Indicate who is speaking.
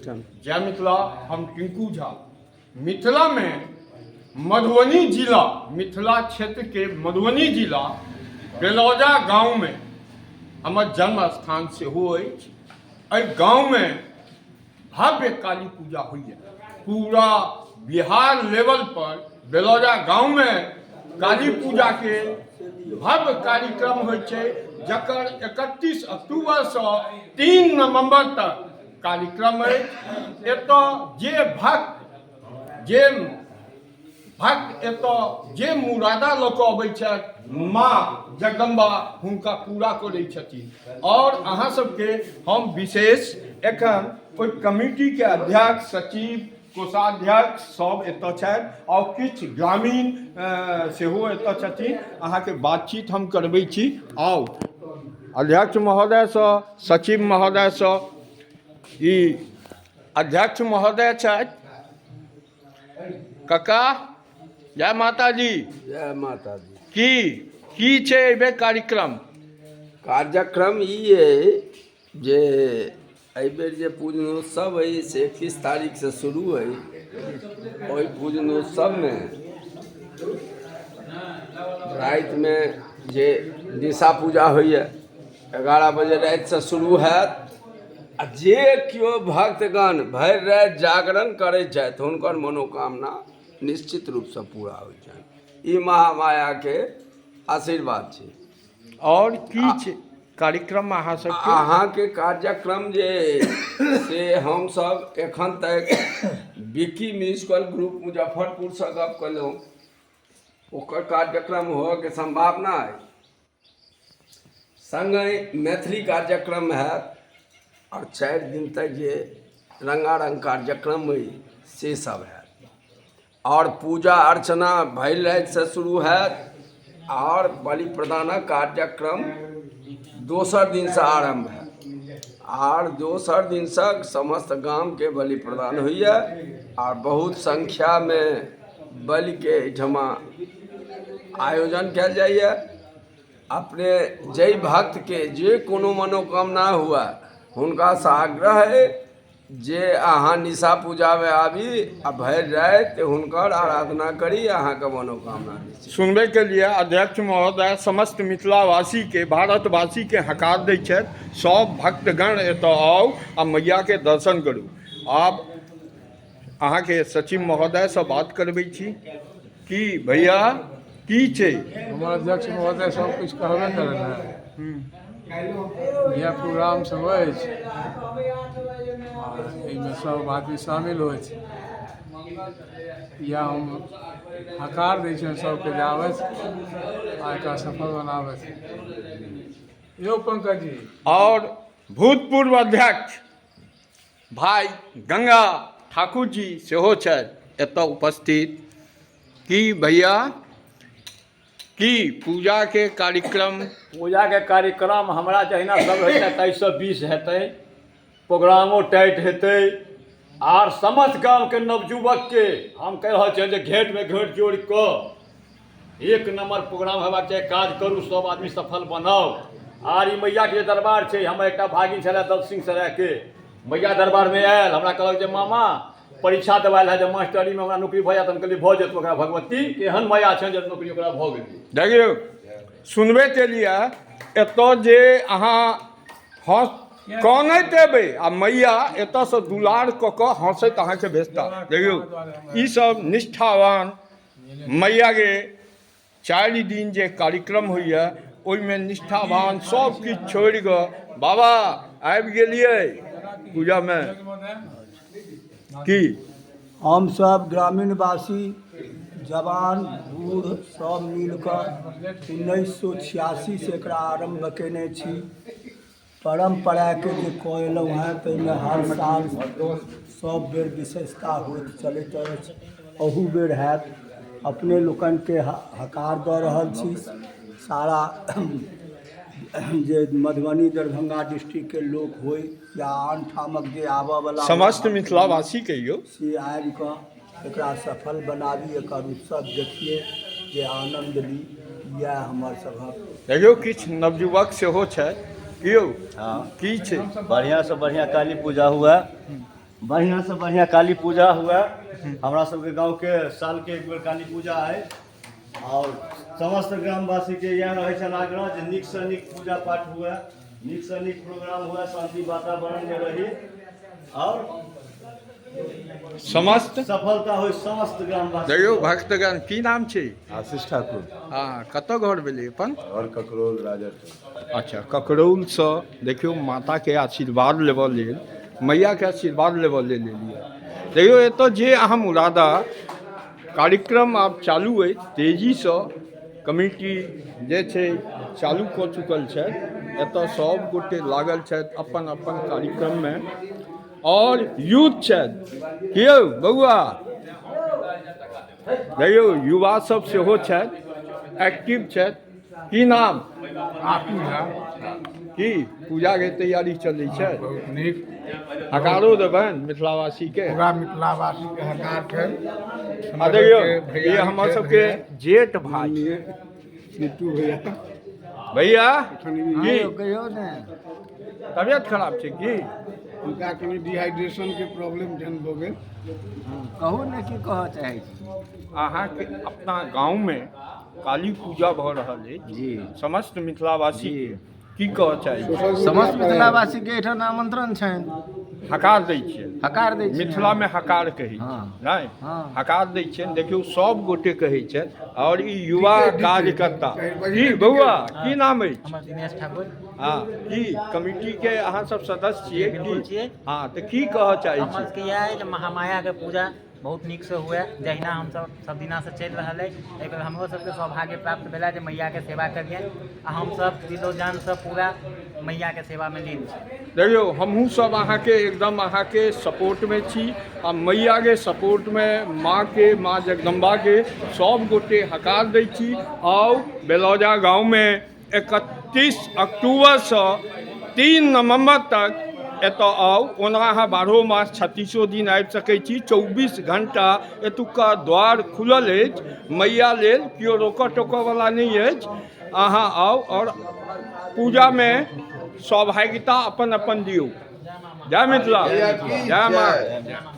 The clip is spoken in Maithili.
Speaker 1: जय मिथिला। हम टिंकू झा। मिथिला में मधुबनी जिला, मिथिला क्षेत्र के मधुबनी जिला बेलौजा गांव में हमर जन्म स्थान सेहो अछि। एहि गांव में भव्य काली पूजा होइए। पूरा बिहार लेवल पर बेलौजा गांव में काली पूजा के भव्य कार्यक्रम होइ छै, जकर 31 अक्टूबरसँ 3 नवम्बर तक कार्यक्रम अछि। एतऽ जे भक्त एतऽ जे मुरादा लऽ कऽ अबै छथि, माँ जगदम्बा हुनका पूरा करै छथिन। आओर अहाँ सबके हम विशेष एखन ओहि कमिटीके अध्यक्ष, सचिव, कोषाध्यक्ष सब एतऽ छथि आओर किछु ग्रामीण सेहो एतऽ छथिन। अहाँके बातचीत हम करबै छी। आउ अध्यक्ष महोदयसँ, सचिव महोदयसँ। ई अध्यक्ष महोदय छथि। काका, जय माता जी।
Speaker 2: जय माता दी।
Speaker 1: की की छै एहिबेर कार्यक्रम?
Speaker 2: कार्यक्रम ई अइ जे एहिबेर जे पूजनोत्सव अइ से 31 तारीखसँ शुरू अइ। ओहि पूजनोत्सवमे रातिमे जे निशा पूजा होइए, 11 बजे रातिसँ शुरू हैत आ जे केओ भक्तगण भरि राति जागरण करै छथि, हुनकर मनोकामना निश्चित रूपसँ पूरा होइ छनि। ई महामायाके आशीर्वाद छै।
Speaker 1: आओर की छै कार्यक्रम अहाँ सबके?
Speaker 2: अहाँके कार्यक्रम जे से हमसभ एखन तक विक्की म्यूजिकल ग्रुप मुजफ्फरपुरसँ गप कयलहुँ, ओकर कार्यक्रम होअके सम्भावना अइ। सङ्गहि मैथिली कार्यक्रम हैत आओर 4 दिन तक जे रङ्गारङ्ग कार्यक्रम अइ से सब हैत। आओर पूजा अर्चना भरि रातिसँ शुरू हैत आओर बलि प्रदानक कार्यक्रम दोसर दिनसँ आरम्भ हैत। आर दोसर दिनसँ समस्त गामके बलि प्रदान होइए आर बहुत संख्यामे बलिके एहिठमा आयोजन कयल जाइए। अपने जाहि भक्तके जे कोनो मनोकामना हुए, हुनकासँ आग्रह अइ जे अहाँ निशा पूजामे आबी आ भरि राति हुनकर आराधना करी, अहाँके मनोकामना निश्चित।
Speaker 1: सुनबे के लिए अध्यक्ष महोदय समस्त मिथिलावासीके, भारतवासीके हकार दै छथि, सब भक्तगण एतऽ आउ आ मैयाके दर्शन करू। आब अहाँके सचिव महोदयसँ बात करबै छी। की भैया, की छै?
Speaker 3: हमर अध्यक्ष महोदय सब किछु कहबे करल है। इएह प्रोग्राम सब अछि आ एहिमे सब आदमी शामिल होइ छै। इएह हम हकार दै छियनि सबके जे आबथि आ एकरा सफल बनाबथि। यौ पंकज जी।
Speaker 1: आओर भूतपूर्व अध्यक्ष भाइ गंगा ठाकुर जी सेहो छथि एतऽ उपस्थित। की भैया, की पूजाके कार्यक्रम?
Speaker 4: पूजाके कार्यक्रम हमरा जहिना सब होइए ताहिसँ 20 हेतै, प्रोग्रामो टाइट हेतै। आर समस्त गामके नवयुवकके हम कहि रहल छियनि जे घेँटमे घेँट जोड़ि कऽ एक नम्बर प्रोग्राम हेबाक चाही। काज करू, सब आदमी सफल बनाउ। आर ई मैयाके जे दरबार छै, हमर एकटा भागिन छलै दल सरायके, मैया दरबारमे आयल, हमरा कहलक जे मामा, परीक्षा देबायल है जे मास्टरीमे हमरा नौकरी भऽ जायत। हम कहलियै, भऽ जेतौ। ओकरा भगवती एहन माया छनि जे नौकरी ओकरा भऽ गेलै।
Speaker 1: देखियौ, सुनबे केलियै। एतऽ जे अहाँ हँस कनैत एबै आ मैया एतऽसँ दुलार कऽ कऽ हँसैत अहाँके भेजता। देखियौ, ईसभ निष्ठावान मैयाके 4 दिन जे कार्यक्रम होइए, ओहिमे निष्ठावान सब किछु छोड़ि कऽ। बाबा, आबि गेलियै पूजामे की?
Speaker 5: हमसभ ग्रामीणवासी, जवान बूढ़ सब मिल कऽ 1986सँ एकरा आरम्भ कयने छी। परम्पराके जे कऽ एलहुँ हेँ, ताहिमे हर साल सब बेर विशेषता होइत चलैत अछि। अहू बेर हैत। अपने लोकनिके हकार दऽ रहल छी। सारा जे मधुबनी, दरभंगा डिस्ट्रिक्टके लोक होइ या आन ठामक जे आबयवला,
Speaker 1: समस्त मिथिलावासी कहियौ,
Speaker 5: से आबि कऽ एकरा सफल बनाबी, एकर उत्सव देखिए जे आनन्द ली। इएह हमर सभक।
Speaker 1: देखियौ, किछु नवयुवक सेहो छथि। की यौ?
Speaker 6: हँ।
Speaker 1: की छै?
Speaker 6: बढ़िआँसँ बढ़िआँ काली पूजा हुए। बढ़िआँ से बढ़िआँ काली पूजा हुए। हमरा सबके गाँवके सालके एक बेर काली पूजा अइ आओर समस्त ग्रामवासीके इएह रहै छनि आग्रह जे नीकसँ नीक पूजा पाठ हुए, नीकसँ नीक प्रोग्राम हुए, शान्ति वातावरणमे रही आओर
Speaker 1: समस्त
Speaker 6: सफलता होइ समस्त ग्रामवासी।
Speaker 1: देखियौ भक्तगण, की नाम छै?
Speaker 7: आशीष ठाकुर।
Speaker 1: हँ, कतऽ घर भेलै अपन?
Speaker 7: और ककरोल राजा।
Speaker 1: अच्छा, ककरौलसँ देखियौ माताके आशीर्वाद लेबऽ लेल, मैयाके आशीर्वाद लेबऽ लेल एलियै। देखियौ एतऽ जे अहाँ मुरादा कार्यक्रम आब चालू अछि, तेजीसँ कमिटी जे छै चालू कऽ चुकल छथि। एतऽ सब गोटे लागल छथि अपन अपन कार्यक्रममे आओर यूथ छथि। की यौ बौआ, देखियौ युवा सब सेहो छथि, एक्टिव छथि। की नाम?
Speaker 3: आशु झा।
Speaker 1: की पूजाके तैयारी चलै छै?
Speaker 3: बहुत नीक।
Speaker 1: हकारो देबनि मिथिलावासीके?
Speaker 3: पूरा मिथिलावासीके हकार छै।
Speaker 1: आ देखियौ ई हमर सबके जेठ भाई
Speaker 3: मिट्टू भैया।
Speaker 1: भैया, की
Speaker 5: कहियौ ने।
Speaker 1: तबियत खराब छै की?
Speaker 3: हुनका कनि डिहाइड्रेशन के प्रॉब्लम जन भऽ गेल।
Speaker 5: कहू ने, की कहऽ चाहै छी?
Speaker 1: अहाँके अपना गाँवमे काली पूजा भऽ रहल अछि
Speaker 5: जी।
Speaker 1: समस्त मिथिलावासी
Speaker 5: जी।
Speaker 1: की कहऽ चाहै छी?
Speaker 5: समस्त मिथिलावासीके एहिठाम आमंत्रण छनि।
Speaker 1: हकार दै छियै?
Speaker 5: हकार दै छियनि।
Speaker 1: मिथिलामे हकार कहै छै।
Speaker 5: हँ।
Speaker 1: नहि?
Speaker 5: हँ।
Speaker 1: हकार दै छियनि। देखियौ सब गोटे कहै छथि। आओर ई युवा कार्यकर्ता की बौआ, की नाम अछि?
Speaker 8: हमर दिनेश ठाकुर।
Speaker 1: हँ, की कमिटीके अहाँ सब सदस्य छियै?
Speaker 8: बिल्कुल
Speaker 1: की
Speaker 8: छियै।
Speaker 1: हँ, तऽ की कहऽ चाहै
Speaker 8: हमर
Speaker 1: छी?
Speaker 8: सबके इएह अइ जे महामायाके पूजा बहुत नीकसँ हुए, जहिना हमसब सब दिनासँ चलि रहल अछि। एहि बेर हमरो सबके सौभाग्य प्राप्त भेलै जे मैयाके सेवा करियै आ हमसब दिलो जानसँ पूरा मैयाके सेवामे लीन छी।
Speaker 1: देखियौ हमहूँ सब अहाँके एकदम अहाँके सपोर्टमे छी आ मैयाके सपोर्टमे, माँके, माँ जगदम्बाके सब गोटे हकार दै छी। आउ बेलौजा गाँवमे 31 अक्टूबरसँ 3 नवम्बर तक एतऽ आउ। ओना अहाँ 12 मास 36 दिन आबि सकै छी। 24 घंटा एतुक्का द्वार खुलल अछि मैया लेल, केओ रोकऽ टोकऽ वला नहि अछि। अहाँ आउ आओर पूजामे सहभागिता अपन अपन दियौ। जय मिथिला, जय माँ।